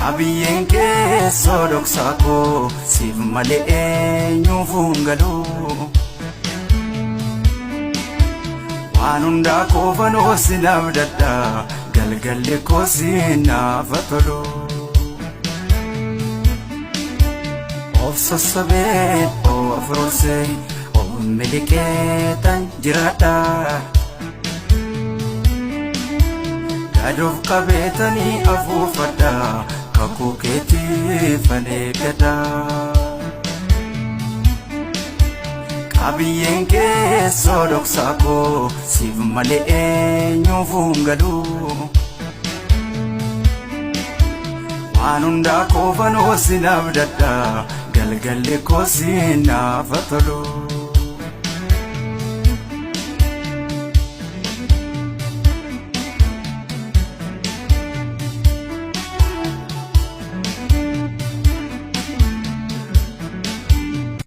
Qabiyyeen keessoo dhoksaa koo siif malee eenyuuf hin galu. Waan hundaa koofanoo sin abdadha galgalli koo siinaaf tolu. Of sassabee of rorsee of miliqee tan jiraadha. Gad of qabeetanii afuufadha kakuu keetiifan eeggadha. Qabiyyeen keessoo dhoksaa koo siif malee eenyuuf hin galu. Waan hundaa koofanoo sin abdadha galgalli koo siinaaf tolu.